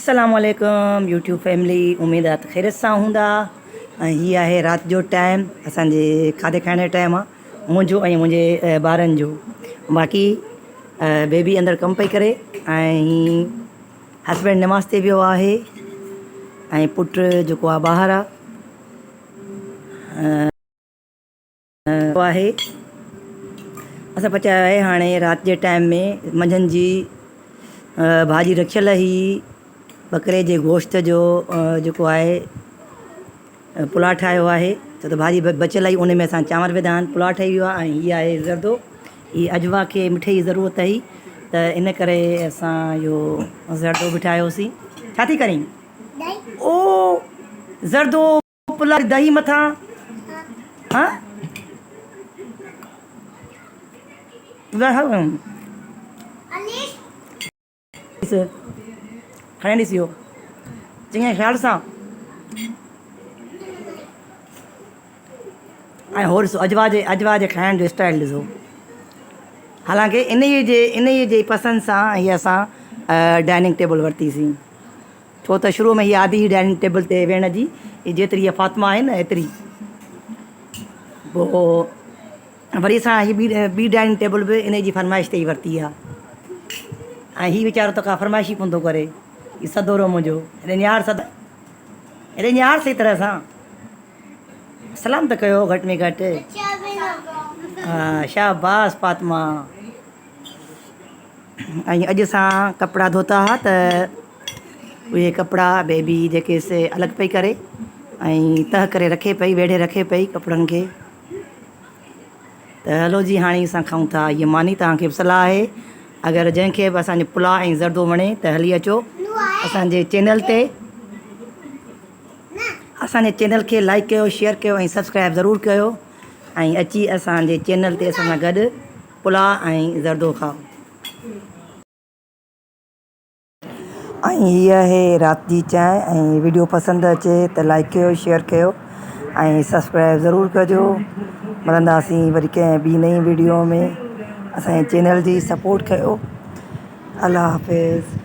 السلام عليڪم YouTube family اميد آ ته خيريت سان هوندا ۽ هي آهي رات جو ٽائيم اسان جي کاڌي کائڻ جو ٽائيم آ منهنجو ۽ منهنجي ٻارن جو باقي بيبي اندر ڪم پئي ڪري ۽ هسبينڊ نماز تي ويو آهي ۽ پٽ جيڪو آ ٻاهر آ آهي اسان پچايو آهي هاڻي رات جي ٽائيم ۾ منجهند جي ڀاڄي رکيل هئي ٻڪري جي گوشت جو جيڪو آهي پلاء ٺاهيو آهي ڇو ته ڀاڄي بچيل هئي ان ۾ اسان چانور وڌا آهن پلاء ٺهي ويو آهي ۽ هي آهي زردو هي عجوا کي مٺي جي ضرورت هئي ته ان ڪري اسان اهو زردو به ٺاهيوسين ڇا ٿي ڪرين او زردو پلاء دهي مٿان ها کڻي ڏس اهو چڱي خيال سان ۽ هو ڏسو اجوا جي اجوا جي کائڻ جو اسٽائل ڏسو حالانڪه انهيء جي انهيء جي پسند سان هي اسان ڊائننگ ٽيبل ورتيسين ڇو ته شروع ۾ هي عادي هئي ڊائننگ ٽيبل تي ويهڻ جي، هي جيتري هيء فاطمه آهي نه ايتري. پوء وري اسان هي ٻي ٻي ڊائننگ ٽيبل به انهيء جي فرمائش تي ئي ورتي آهي. ۽ هي ويچارو ته ڪا فرمائش ئي ڪونه ٿو ڪري. هي سدورو منهنجو. هيڏي نهار سد هيڏي نهار صحيح طرح سان. سلام ته ڪيو گهٽ ۾ گهٽ. ها شاباس فاطمه. ۽ اڄ اسان ڪپڙا ڌوتا ها ته اهي ڪپڙا بيبي جيڪي سي الڳ پئي ڪري ۽ تهه ڪري رکي پئي ويڙهي رکي پئي ڪپڙن کي ته هلو جي هاڻي اسان کائون ٿا هيء ماني توهان کي به صلاح آهي اگر جنهن کي به اسانجو پلاء ۽ زردو وڻي ته هلي اچو اسانجي چينل تي اسانجي چينل کي لائڪ ڪيو شيئر ڪيو ۽ سبسڪرائب ضرور ڪيو ۽ اچي اسانجي چينل تي اسان سان گڏ پلاء ۽ زردو کائو. ۽ هي آهي رات جي چانهه ۽ وڊيو پسند اچي ته لائڪ ڪيو شيئر ڪيو ۽ سبسڪرائب ضرور ڪجو ملنداسين وري ڪنهن ٻي نئين وڊيو ۾ اسان جي چينل جي سپورٽ ڪيو الله حافظ.